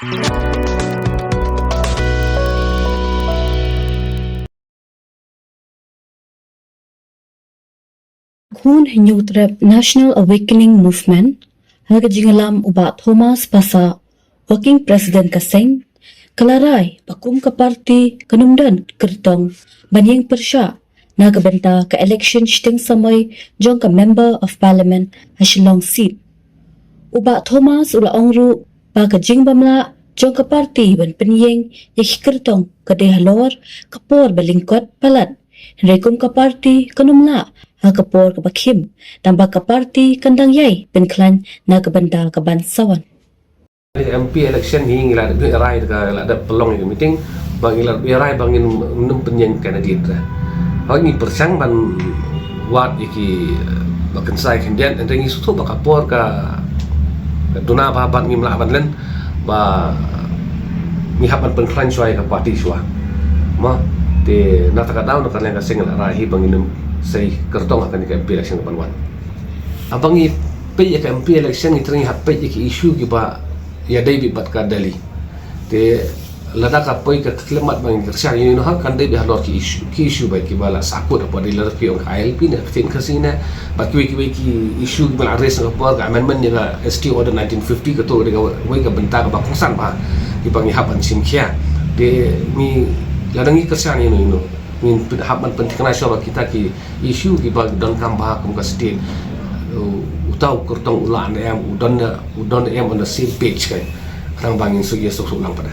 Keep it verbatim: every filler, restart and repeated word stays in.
Khun Hynñiewtrep National Awakening Movement, ha ka jingïalam u Bah Thomas Passah, Working President ka seng, ka la rai ba kum ka party kan ym don kyrtong ban ïeng pyrshah na ka bynta ka election shiteng samoi jong ka Member of Parliament ha Shillong seat. U Bah Thomas u la ong ruh ba ka jingbym lah jong ka party ban pynïeng ïa ki kyrtong ka dei halor ka por ba lyngkot palat. Hynrei kum ka party kan ym lah ha ka por kaba khim, tang ba ka party kan dang ïai pynkhlaiñ na ka bynta ka ban sa wan. Ni M P election hi ngi la dep rai ka la dep pynlong ïa ka meeting ba ngi la dep rai ba ngin ym pynïeng candidate. Hoi ngi pyrshang ban wad ïa ki ba kynsai khyndiat, hynrei ngi sngewthuh ba ka por ka duna ba ban ngim lah ban len ba ngi hap ban pynkhlaiñ shuwa ïa ka party shuwa. Ma te na ta ka daw na ka liang ka seng la rai hi ba ngin ym sei kyrtong ha kane ka M P election ka ban wan. Haba ngi peit ïa ka M P election ngi trei ngi hap peit ïa ki issue kiba ïadei bad ka Delhi. Te lada ka poi ka khyllipmat ba ngi kyrshan ïa ino ha kan dei bad halor ki issue, ki issue ba kiba la sahkut hapoh Delhi, lada phi ong ka I L P ne ka ktien Khasi ne bad kiwei kiwei ki issue kiba la raise na ka por ka amendment ïa ka S T order nineteen fifty, ka to ka dei kawei ka bynta kaba kongsan bha kiba ngi hap ban shim khia. Te ngi lada ngi kyrshan ïa ino ino ngin pyn- hap ban pynthikna shuwa ba kita ki issue kiba donkam bha kum ka state. U- uta u kyrtong u lah ne em, u don ne, u don ne em on the same page, kan. Khnang ba ngin suk ïa suk suk lang pat.